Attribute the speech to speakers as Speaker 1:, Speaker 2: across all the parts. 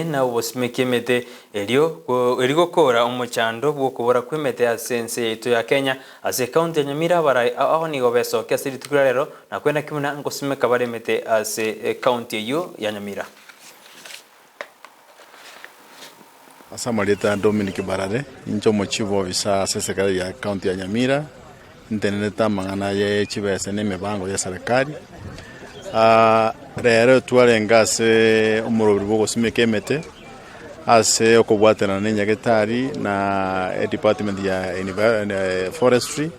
Speaker 1: Na obosimeki emete erio erio gokora omochando bw'okobora kw'emete ase ense yaito ya Kenya. Ase ekaunti ya Nyamira abarai ao nigo besokia ase rituko ria rero na kwenda ki buna ngosimeka bare emete ase ekaunti eyio ya Nyamira.
Speaker 2: Ase amarieta Dominic Barare, inche omochief officer ase eserikari ya county ya Nyamira, ntenerete amang'ana ye chibesa na emebango ya eserekari. Rero twarenge ase omoroberi bwa ogosimeka emete, ase okobwaterana na enyagetari na edepartment ya forestry,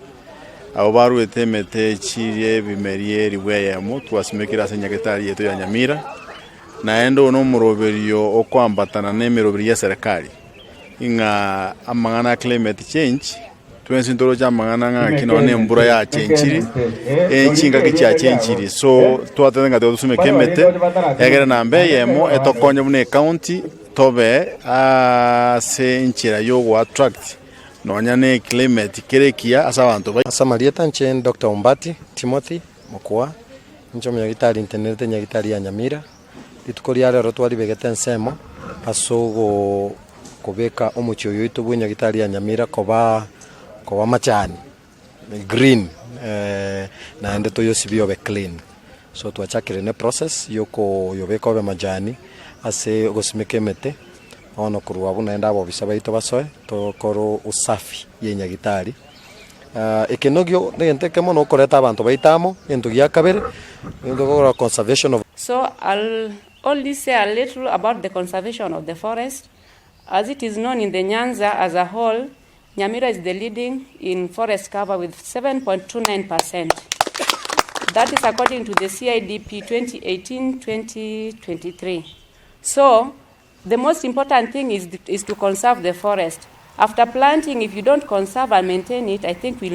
Speaker 2: abwo baruete emete echiria ebimeri eribu eyemo twasimekire ase enyagetari yaito ya Nyamira. Naende oyo nomoroberio okoambatana nemeroberi y'eserekari, ng'a amang'ana a climate change, twensi ntoroche amang'ana ng'a ng'aki nonya na embura yachenchiri, chingaki chiachenchiri. So twatebete ng'a tiga tosumeke emete, egere namba eyemo etokonye buna ecounty, tobe ase enchera ya ogo attract nonya na eclimate kere ekiya ase abanto baito.
Speaker 3: Ase amarieta inche Doctor Ombati Timothy Mokua, Inche omonyagitari ntenerete nyagitari ya Nyamira, rituko ria rero twaribegete ensemo ase ogokobeka omochie oyo oito bwe nyagitari ya Nyamira koba koba machani, green naende toyosibie obe clean. So twachakire ne process ya okoyobeka obe majani ase ogosimeka emete, bono korwa abwo naende abobisa baito basoe tokore usafi ya enyagitari. Eke nogio negento ekemo na okoreta abanto baito amo, egento gia kabere, egento gekogera conservation of.
Speaker 4: So I'll only say a little about the conservation of the forest. As it is known in the Nyanza as a whole, Nyamira is the leading in forest cover with 7.29%. That is according to the CIDP 2018-2023. So The most important thing is, is to conserve the forest. After planting, if you don't conserve and maintain it, I think we'll